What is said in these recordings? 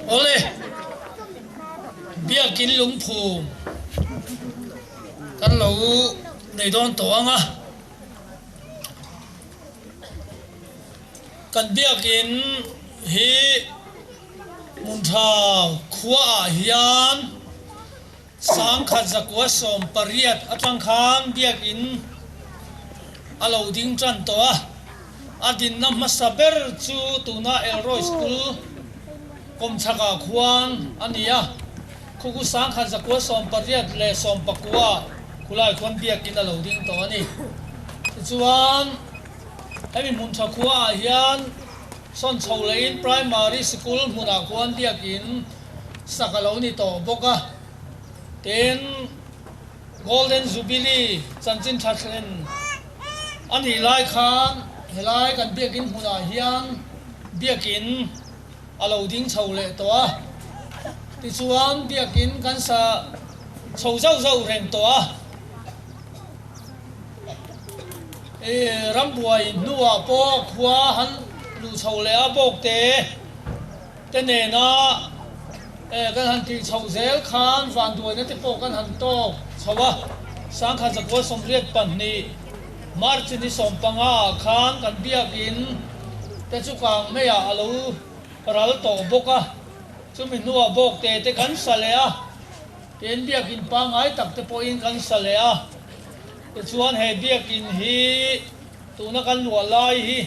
Awle, Biakin lungphum kan lo nei dawn tawh ang a, kan biakin hi hmun tha khuaah hian Sangkhat zakua 18 atang khan biakin a lo ding tan tawh a, a dinna hmasa ber chu tuna Elroy School kawmchhakah khuan a ni a, Khuku sangkhat zakua 18 leh 19 khulai khuan biakin a lo ding tawh a ni. Tichuan, hemi hmun tha khuaah hian sawn chho lehin Primary Sikul hmunah khuan biakin sak a lo ni tawh bawk a, tin Golden Jubilee chanchin tha thlen a nih lai khan helai kan biakin hmunah hian biakin a lo ding chho leh tawh a, tichuan biakin kan sa chho zauh zauh reng tawh a, rambuai hnuah pawh khua han luh chho leh a bawk te. Te nena kan han tih chhoh zel khan vanduaina te pawh kan han tawk chho a, Sangkhat zakua 82 March ni 15 ah khan kan biakin te chu kang meiah a lo ral tawh bawk a, chumi hnuah bawk te te kan sa leh a, tin biakin pangngai tak te pawhin kan sa leh a, tichuan he biakin hi tuna kan luah lai hi.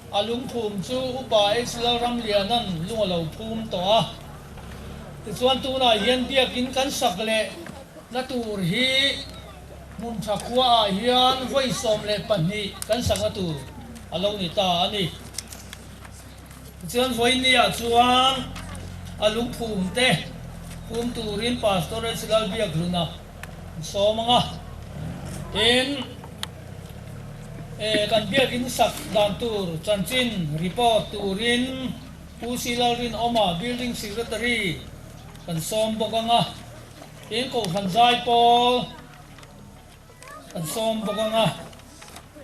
A lungphum chu Upa H. Lalramliana'n lung a lo phum tawh a. Tichuan tunah hian biakin kan sak leh na tur hi hmun tha khuaah hian vawi 12 kan sakna tur a lo ni ta a ni. Tichuan vawinia chuan a lungphum te phum turin Pastor H. Lalbiakhluna an sawm ang a. Tin. Kan biakin sak dan tur chanchin report turin Pu Si Lalrinawma, Building Secretary kan sawm bawk ang a, tin Kohhran zai pawl kan sawm bawk ang a,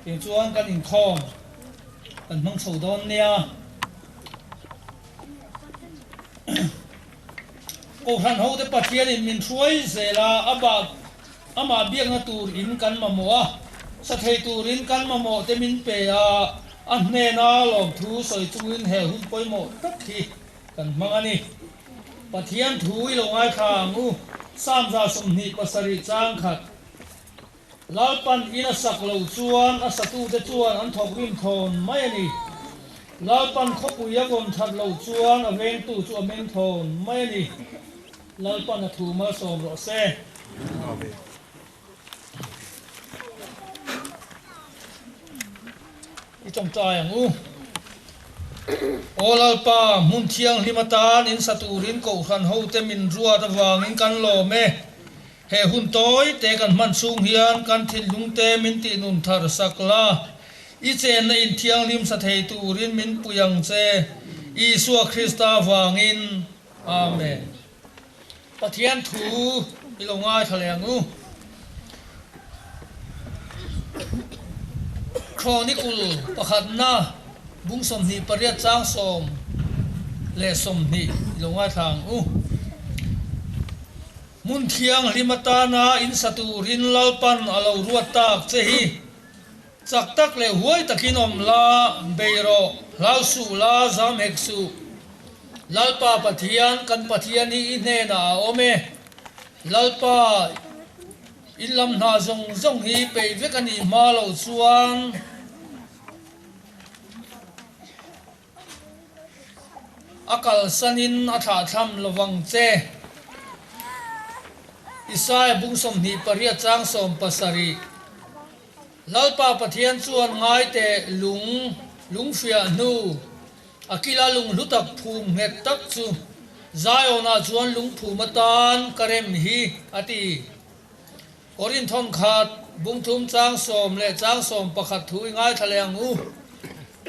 tiang chuan kan inkhawm kan hmang chho dawn nia. Kohhran hote Pathianin min hruai zel a, a bak Amah biakna tur in kan mamawh a, sa thei turin kan mamawh te min pe a, a hnena lawmthu sawi chungin he hun pawimawh tak hi kan hmang a ni. Pathian thu i lo ngaithla ang u, Psalm 27 chang khat. Lalpan in a sak loh chuan a satute chuan an thawk rim thawn mai a ni. Lalpan khawpui a vawn that loh chuan a vengtu chu a meng thawn mai a ni. Lalpan a thu malsawm rawh se. Amen. I tawngtai ang u. Aw Lalpa, hmun thianghlim atan in sa turin Kohhran hote min ruat avangin kan lawm e. He hun tawi te kan hman chhung hian kan thinlungte min tihnun thar sak la. I chenna in thianghlim sa thei turin min pui ang che. Isua Krista vangin. Amen. Pathian thu i lo ngaithla leh ang u. Chronicle pakhatna bung 28 chang 10 leh 20 i lo ngaithla ang u. Hmun thianghlim atana in sa turin Lalpan a lo ruat tak che hi. Chak tak leh huai takin awm la, bei rawh, hlau suh la, zam hek suh. Lalpa Pathian, kan Pathian hi i hnenah a awm e. Lalpa, in lam hna zawng zawng hi peih vek a nih hma loh chuan, A kalsanin a thlahthlam lovang che. Isaia bung 28 chang 17. Lalpa Pathian chuan ngai teh lung, lungfiah hnu, a kila lung hlu tak phum nghet tak chu Zion-ah chuan lungphum atan ka rem hi, a ti. Korinth thawnkhat, bung thum chang 10 leh chang 11 thu i ngaithla leh ang u.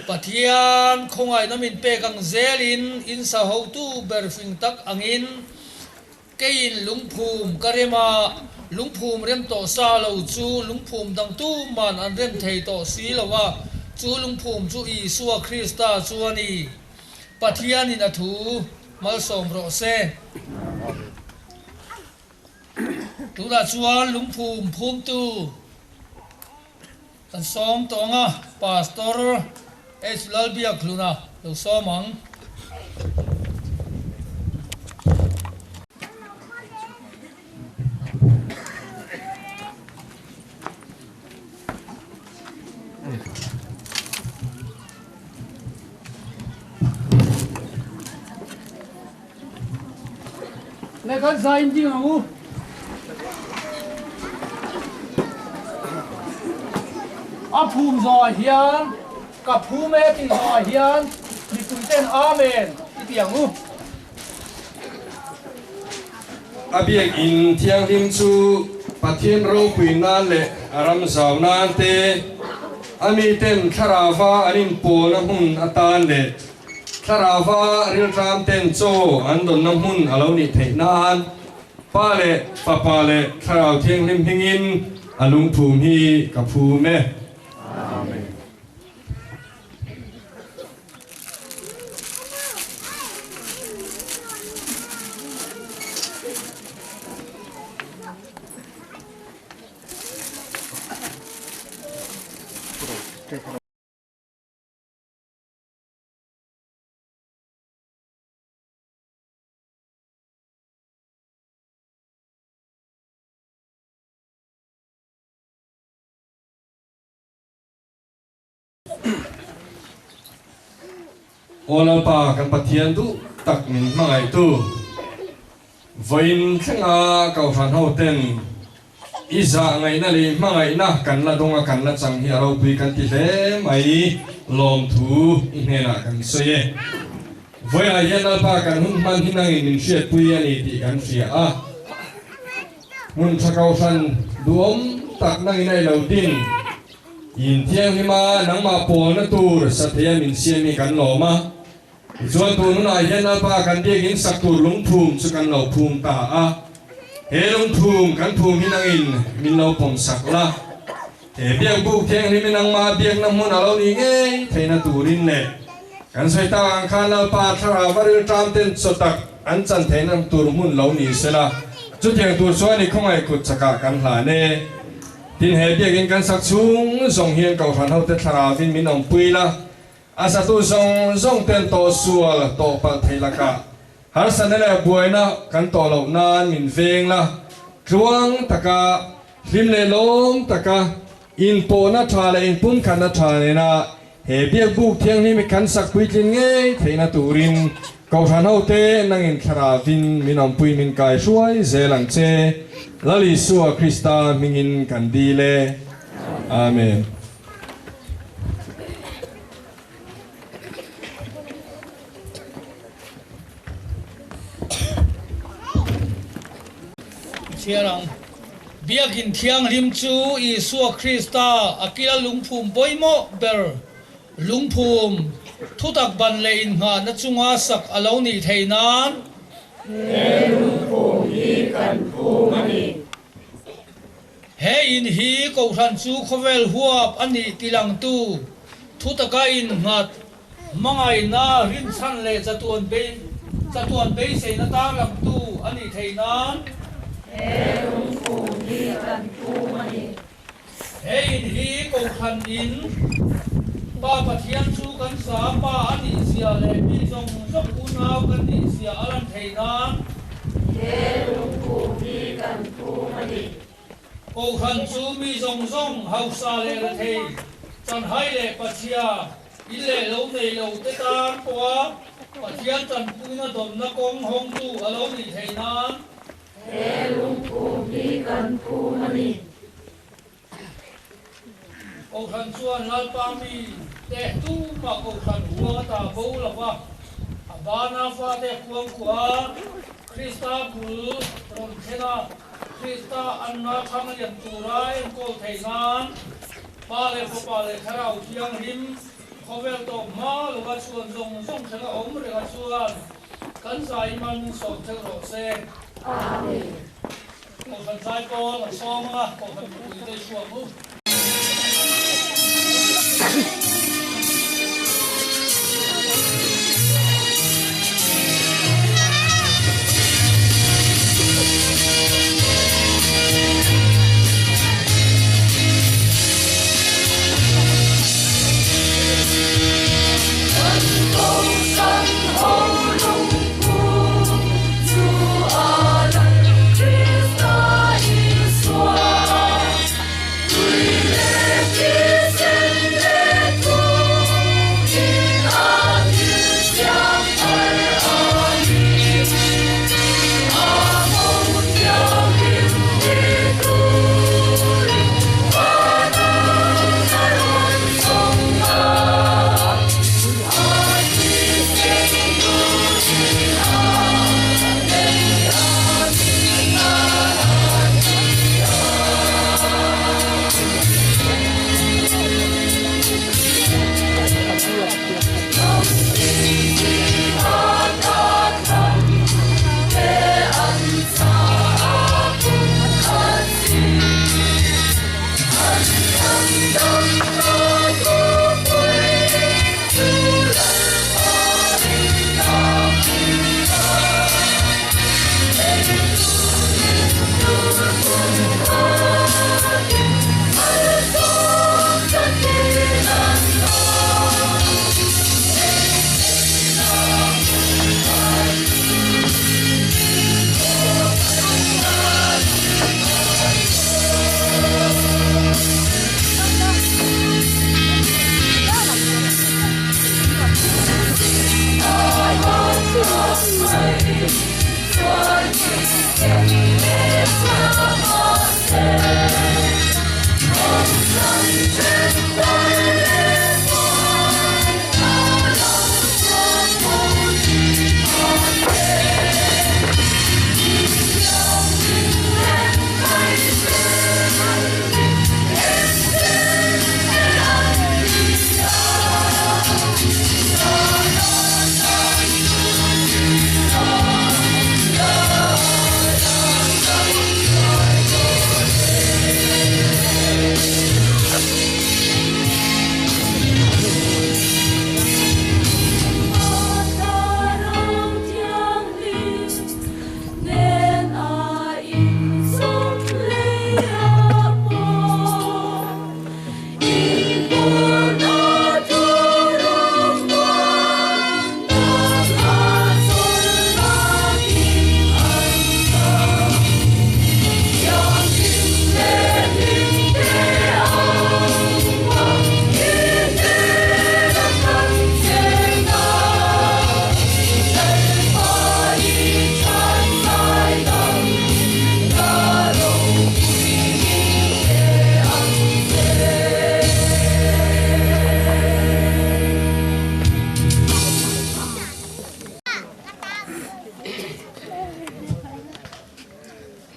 Pathian khawngaihna min pek ang zelin in sa hotu ber fing tak angin keiin lungphum ka rem a, lungphum rem tawh sa lo chu lungphum dang tuman an rem thei tawh si lo a, chu lungphum chu Isua Krista chu a ni. Pathianin a thu. Malsawm rawh se. Tunah chuan lungphum phumtu kan sawm tawh ang a, Pastor H. Lalbiakhluna lo sawm ang. Le kan zai in ding ang u. A phum zawhah hian ka phum e tih zawhah hian mipui ten Amen i ti ang u. A biakinn thianghlim chu Pathian ropui nan leh a ram zau nan te, a miten thlarauva an inpawlna hmun atan leh thlarauva rilṭam ten chaw an dawnna hmun a lo nih theih nan Pa leh Fapa leh Thlarau Thianghlim hmingin a lungphum hi ka phum e. Amen. Aw Lalpa kan Pathian duh tak min hmangaihtu, vawiin thlenga Kohhran ho ten i zah ngaihna leh i hmangaihna kan la dawnga kan la chang hi a ropui kan ti hle mai, lawmthu i hnenah kan sawi e. Vawiah hian Lalpa kan hun hman hi nangin min hriatpui a ni tih kan hria a. Hmun tha Kohhran duhawm tak nangin a i lo din. In thianghlima nangmah pawlna tur satheia min siam hi kan lawm a, tichuan tun hunah hian Lalpa kan biakin sak tur lungphum chu kan lo phum ta a, he lungphum kan phum hi nangin min lo pawm sak la, he biakbuk thianghlimi nangmah biakna hmun a lo nih ngei theihna turin leh kan sawi tak ang khan Lalpa thlarau va rilṭam ten chaw tak an chan theihna tur hmun lo ni sela, chutiang tur chuan i khawngaih kut chakah kan hlan e. Tin, he biakinn kan sak chhung zawng hian Kohhran hote thlaravin min awmpui la, a satu zawng zawng ten tawh sual tawh palh thei lakah harsatna leh buaina kan tawh loh nan min veng la, tluang taka hlim leh lawm taka inpawhna tha leh inpumkhatna tha nena he biakbuk thianghlim hi kan sak puitlin ngei theihna turin Kohhran hote nangin thlaravin min awmpui min kai hruai zel ang che. Lal Isua Krista hmingin kan dil e. Amen. Chhiar ang. Biakin Thianghlim chu Isua Krista a kila lungphum pawimawh ber Lungphum, thutak ban leh inngahna chunga sak a lo nih theih nan. He lungphum hi kan phum a ni. He in hi Kohhran chu khawvel huap a nih tilangtu thutaka innghat, hmangaihna, rinchhan leh chatuan chatuan beiseina tarlangtu a nih theih nan. He lungphum hi kan phum a ni. He in hi Kohhran in Pa Pathian chu kan sa Pa a nih zia leh mi zawng zawng unau kan nih zia a lan theih nan. He lungphum hi kan phum a ni. Kohhran chu mi zawng zawng hausa leh rethei, chanhai leh pachhia, in leh lo nei lo te tan pawha Pathian tanpuina dawnna kawng hawngtu a lo nih theih nan. He lungphum hi kan phum a ni. Kohhran chuan Lalpa mi te tumah Kohhran huang ata bo lo va, a bana fate kuang khuah a, Krista bul rawn thlen a, Krista anna thang lian tura enkawl theih nan Pa leh Fapa leh Thlarau Thianghlim khawvel tawp hma lova chhuan zawng zawng thlenga awm renga chuan Kan zai man sawm theuh rawh se. Amen. Kohhran zai pawl a sawm ang a, Kohhran mipui te chhuak u.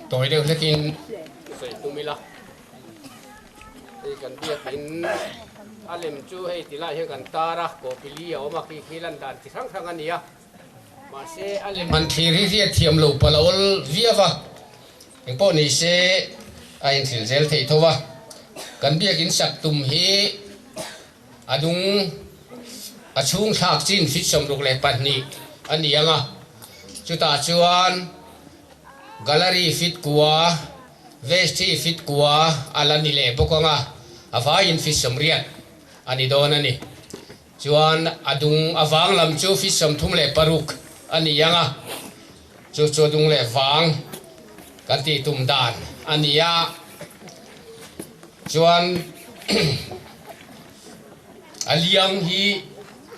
Tawi deuh hlekin sawi tum ila. Hei kan biakin a lem chu hei ti lai hian kan tar a, copy li a awm a, khi khi lan dan chi hrang hrang a ni a. Mahse a lem han thlir hi hriat thiam lo palh a awl viau a, engpawh ni se a inthil zel theih tho a. Kan biakin sak tum hi a dung a chhung thlak chin fit 62 a ni ang a, chutah chuan Gallery fit kua, Vestry fit kua a la ni leh bawk ang a, a vaiin fit 80 a ni dawn a ni. Chuan a dung a vang lam chu fit 36 a ni ang a, chu chu a dung leh vang kan tih tum dan a ni a. Chuan a liang hi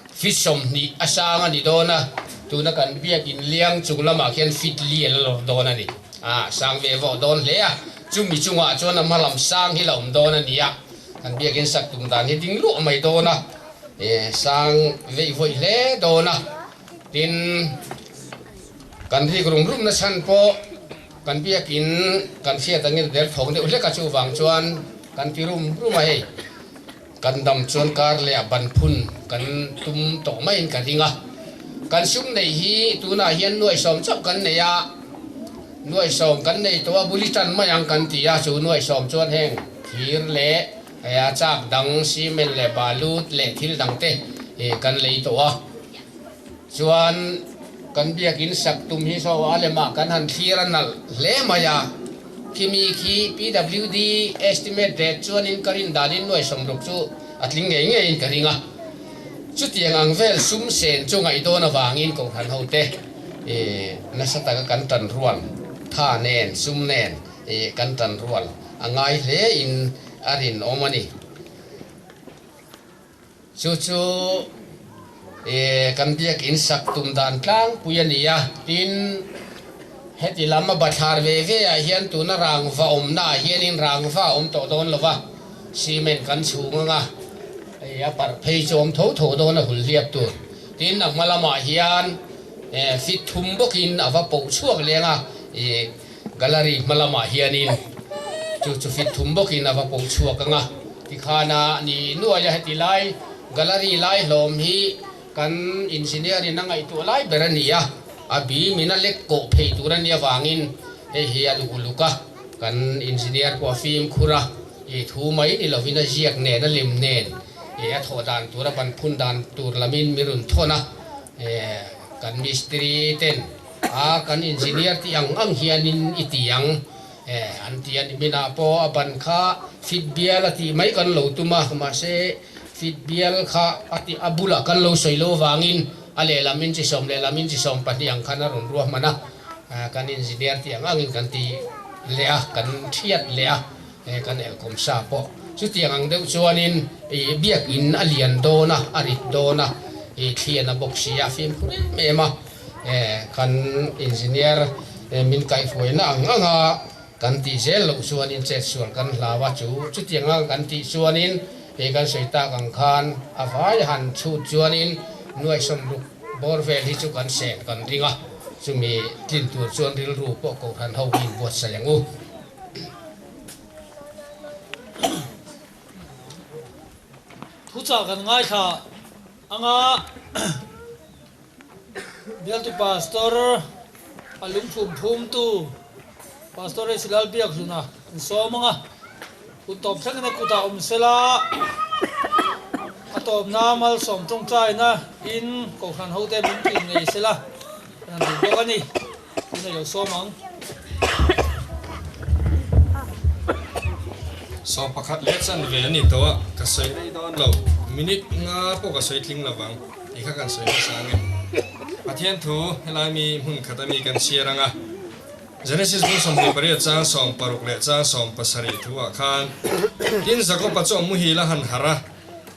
fit 20 a sang a ni dawn a, tuna kan biakin liang chung lamah khian fit li a la lawr dawn a ni. A sang ve vawh dawn hle a, chumi chungah chuan a hma lam sang hi la awm dawn a ni a, kan biakin sak tum dan hi ding luah mai dawn a, sang veih vawih hle dawn a, tin kan rik rum rum na chhan pawh Kan biakin kan hriat angin a derthawng deuh hlek a, chuvang chuan kan ti rum rum a, hei kan dam chuan kar leh a ban phun kan tum tawh maiin ka ring a. Kan sum neih hi tunah hian nuai sawm chauh kan nei a, nuai sawm kan nei tawh a, buli tan mai ang kan ti a, chu nuai sawm chuan heng thir leh a chak dang cement leh balut leh thil dang te kan lei tawh a. Chuan kan biakin sak tum hi saw a lemah kan han thlir a nalh hle mai a, khimi khi PWD estimate rate chuanin ka rin danin nuai 60 chu a tling ngei ngeiin ka ring a. Chutiang ang vel sum sen chu ngaih dawn avangin Kohhran hote nasa taka kan tan rual, tha nen sum nen kan tan rual a ngai hlein a rinawm a ni. Chu chu kan biakin sak tum dan tlangpui a ni a, tin heti lam a bathlar ve ve ah hian tuna rangva awmna ah hianin rangva a awm tawh dawn lo va, cement kan chhung anga a parh phei chu a awm tho tho dawn a hul hliap tur. Tin a hma lamah hian fit thum bawkin a va poh chhuak leng a, Gallery hma lamah hianin chu chu fit thum bawkin a va poh chhuak ang a, tikhana ni nuai a heti lai gallery lai hlawm hi kan engineer in a ngaihtuah lai ber a ni a, a bim in a lek kawh phei tur a nih avangin hei hi a duh uluk a, kan engineer pawh a fimkhur a, i thu mai ni lovin a ziak nen a lem nen i a thawh dan tur a ban phun dan tur lamin mi rawn thawn a, kan mistiri ten. A, kan engineer tih ang ang hianin i ti ang e, an ti a ni. Minah pawh a ban kha fit bial a tih mai kan lo tum a, mahse fit bial kha a tih a bulah kan lo sawi lo vangin a lehlam inchi sawm lehlam inchi 12 ang khan a rawn ruahman a, kan engineer tih ang angin kan ti leh a, kan thiat leh a. He kan elkawm sa pawh chutiang ang deuh chuanin ih biakin a lian dawn a, a rit dawn a, ih thlian a bawk si a, fimkhur em em a, eh kan engineer min kaihhruaina ang ang a kan tih zel loh chuanin chetsual kan hlau a, chu chutiang ang kan tih chuanin ih kan sawi tak ang khan a vai han chhut chuanin nuai 60 bawr vel hi chu kan sen kan ring a, chumi tlin tur chuan rilru pawh kohhran ho hi inbuatsaih ang u. Thuchah kan ngaithla anga bialtu pastor a lungphum phumtu pastor H Lalbiakhluna an sawm anga hun tawp thlengin a kutah awm sela a tawpna malsawm tawngtaina in kohhran hote min tlin ngei sela kan han duh bawk a ni. Tunah lo sawm ang. 11 leh chanve a ni tawh a, ka sawi rei dawn lo. Minute nga pawh ka sawi tling lo vang tih kha kan sawi hmasa ang e. Pathian thu helai mi hmun khat a mi kan chhiar ang a. Genesis bung 28 chang 60 leh chang 70 thu ah khan tin Jakob-a chu a muhil a han harh a.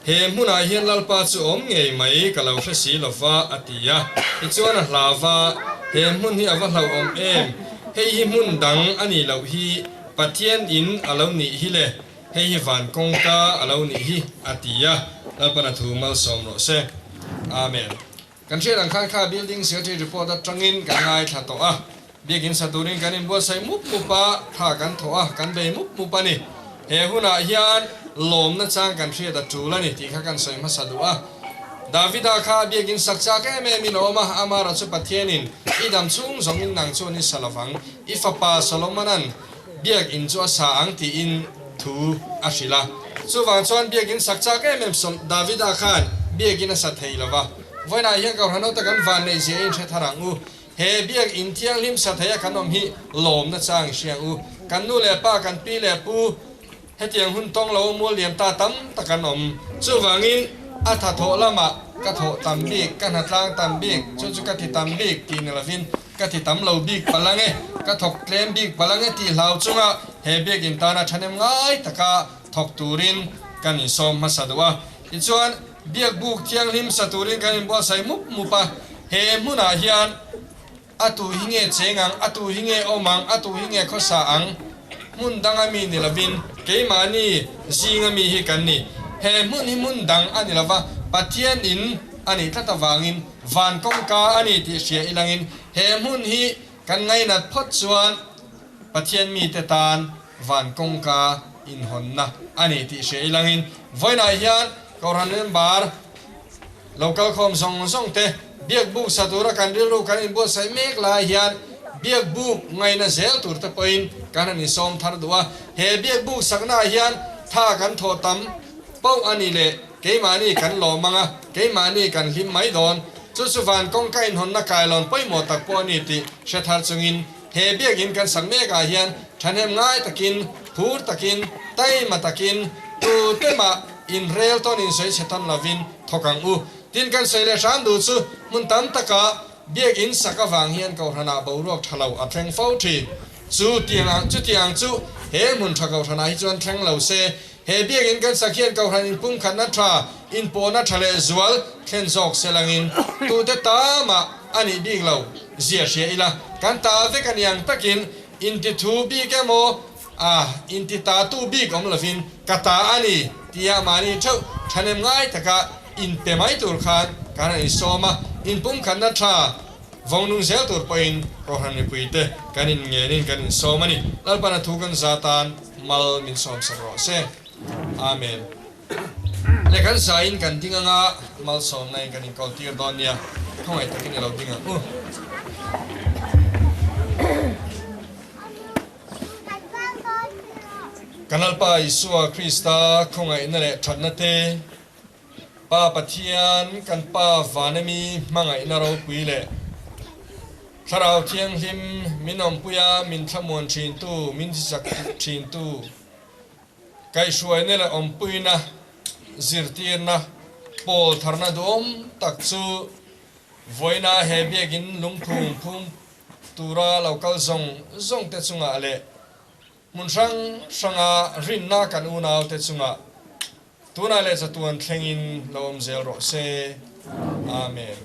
He hmunah hian Lalpa chu awm ngei mai ka lo hre si lo va, a ti a. Tichuan a hlau va, He hmun hi a va hlauhawm em? Hei hi hmun dang a nih loh hi, Pathian in a lo nih hi le, hei hi van kawngka a lo nih hi, a ti a. Lalpan a thu malsawm rawh se. Amen. Kan hriat ang khan kha Building Secretary report atangin kan ngaithla tawh a. Biakinn sa turin kan inbuatsaih mup mup a, thla kan thawh a, kan bei mup mup a ni. He hunah hian lawmna chang kan hriat a tul a ni tih kha kan sawi hmasa duh a. Davida kha biakinn sak chak em em in a awm a, Amara chu Pathianin, I dam chung zawngin nang chuan i sa lovang, i fapa Solomona'n biakinn chu a sa ang tiin thu a hrilh a. Chuvang chuan biakinn sak chak em em Davida khan biakinn a sa thei lova. Vawiinah hian Kohhran ho ta kan van neih zia in hre thar ang u. He biakinn thianghlim sa theia kan awm hi lawmna chang i hria ang u. Kan nu leh pa, kan pi leh pu hetiang hun tawng lo mual liam ta tam tak an awm. Chuvangin a tha thawh lamah ka thawh tam bik, ka hnatlang tam bik, chu chu ka ti tam bik tih ni lovin ka ti tam lo bik palh ang e, ka thawk tlem bik palh ang e tih hlau chunga he biakinn tana thahnem ngai taka thawk turin kan insawm hmasa duh a. Tichuan. Biakbuk thianghlim sa turin kan inbuatsaih mup mup a, he hmunah hian a tu hi nge cheng ang, a tu hi nge awm ang, a tu hi nge khawsa ang, hmun danga mi ni lovin keimahni zinga mi hi kan ni. He hmun hi hmun dang a ni lova, Pathian in a nih tlat avangin van kawngka a ni tih hria ilangin he hmun hi kan ngainat phawt chuan Pathian mite tan van kawngka inhawnna a ni tih hria ilangin vawiinah hian Kohhran member lo kalkhawm zawng zawng te biakbuk sa tura kan rilru kan inbuatsaih mek lai hian biakbuk ngaina zel tur te pawhin kan han insawm thar duh a. He biakbuk saknaah hian tha kan thawh tam poh a ni leh keimahni kan lawm ang a, keimahni kan hlim mai dawn. Chu chu van kawngka inhawnna kailawn pawimawh tak pawh a ni tih hre thar chungin He biakinn kan sak mekah hian thahnem ngai takin, phur takin, taima takin, tute mah inrel tawn insawi chhe tawn lovin thawk ang u. Tin, kan sawi leh hram duh chu hmun tam takah biakinn sak avang hian Kohhranah boruak tha lo a thleng fo thin. Chu tiang ang chutiang chu he hmun tha Kohhranah hi chuan thleng lo se, He biakinn kan sak hian Kohhran inpumkhatna tha, inpawhna tha leh zual thlen zawk se langin tute tamah a nih bik lo zia hria ila, kan ta vek a ni ang takin intithu bik emaw a intitatu bik awm lovin ka ta a ni tia mahni theuh thahnem ngai taka inpe mai tur khan kan han insawm a, inpumkhatna tha Vawngnung zel tur pawhin Kohhran mipuite kan inngenin kan insawm a ni. Lalpana thu kan za tan mal min sawmsak rawh se. Amen. Le kan zaiin kan ding anga malsawmna in kan inkawl tir dawn nia. Khawngaih takin i lo ding ang u. Kan Lalpa Isua Krista khawngaihna leh thatna te, Pa Pathian, kan Pa vana mi hmangaihna ropui leh Thlarau Thianghlim min awmpuia min thlamuan thintu, min zichak thintu, kaihhruaina leh awmpuina, zirtirna, pawl tharna duhawm tak chu vawiina he biakinn lungphung phum tura lo kal zawng zawng te chungah leh hmun hrang hranga rinna kan unaute chungah Tunah leh chatuan thlengin lo awm zel rawh se. Amen.